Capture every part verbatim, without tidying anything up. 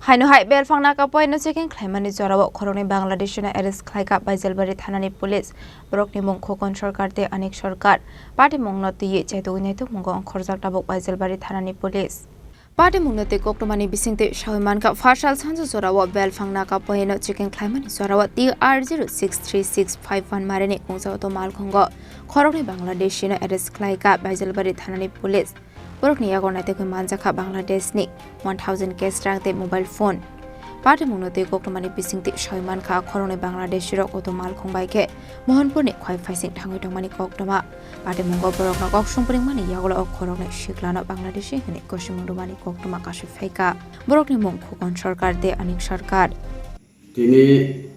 Haino hai belphang naka poino checking khlaimani jorao khoroknwi Bangladeshino arrest khlaikha Baijalbari thanani police. Borokni mung Khokon Sarkar tei Anik Sarkar. Patimungno twiwi chaitugwi naitugmungo ongkhorjak tabuk Baijalbari thanani police. Patimungno twi koktwmani bisingtwi sawi mankha, pharsal sanjak jorao belphang naka poino checking khlaimani jorao T R zero six three six five one marini kungsa auto malkhungo khoroknwi Bangladeshino arrest khlaikha Baijalbari thanani police. Borokni yago naitugwi manjakha Bangladeshni one thousand cash rang tei mobile phone. Patimungno twi koktwmani bisingtwi sawi mankha, khoroknwi Bangladeshirok auto malkhung bai khe Mohanpurni khoi phaising thangwi tongmani koktwma. Patimungo borokno kok song phwrwngmani yagulo o khoroknwi siklano Bangladeshi hwnwi kosimung rwmani koktwma kasui phaikha. Borokni mung Khokon Sarkar tei Anik Sarkar. Tini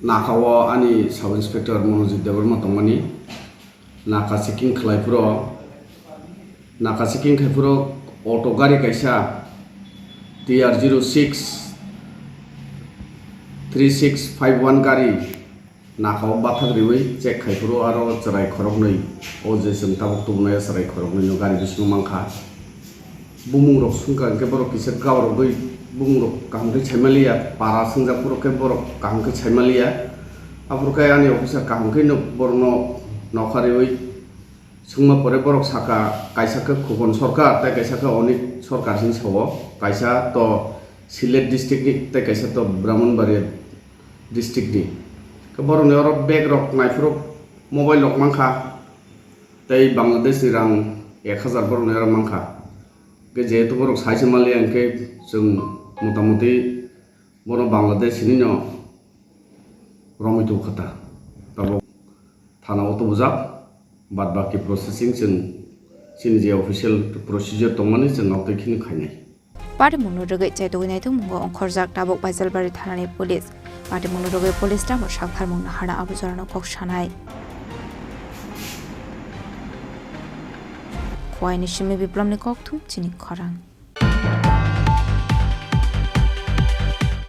Naka o ani Sub Inspector Monojit Debbarma tongmani. Naka checking khlai phuru, naka checking khai phuru auto gari kaisa T R zero six three six five one gari naka o bathak riwi check khai phuru aro chwrai khoroknwi o je chwng tabuk tubunai o chwrai khoroknwi no gari bisingo mankha. Bumung rok sungkha hwnkhe borok kisa gaurogwi bumung rok kaham khe saimaliya, para swngjak phuru khe borok kaham khe saimaliya. Aphuru khe ani officer kaham khe no borokno nokha riwi swngma pore borok sakha, kaisa khe Khokon Sarkar tei kaisa khe Onik Sarkar hwnwi sao, kaisa to Sylhet district ni tei kaisa to Brahmanbaria district ni. Khe borokni oro bag rok naiphuru mobile rok mankha tei Bangladesh ni rang ek hazar borokni oro mankha. Khe jehetu borok saise maliya hwnkhe chwng motamuti bono Bangladesh hinwi no romwi tongkha ta. Tabuk thana o tubujak, bad baki processing chwng chini je official procedure tongmani chwng abtwi kheno khainai. Patimungno rwgwi chaitugwi naitugmungo ongkhorjak tabuk Baijalbari thanani police. Patimungno rwgwi police tamo saktharmung nahana abo jorano kok sanai. Khowai ni simi Biplomni kokthum chini khorang.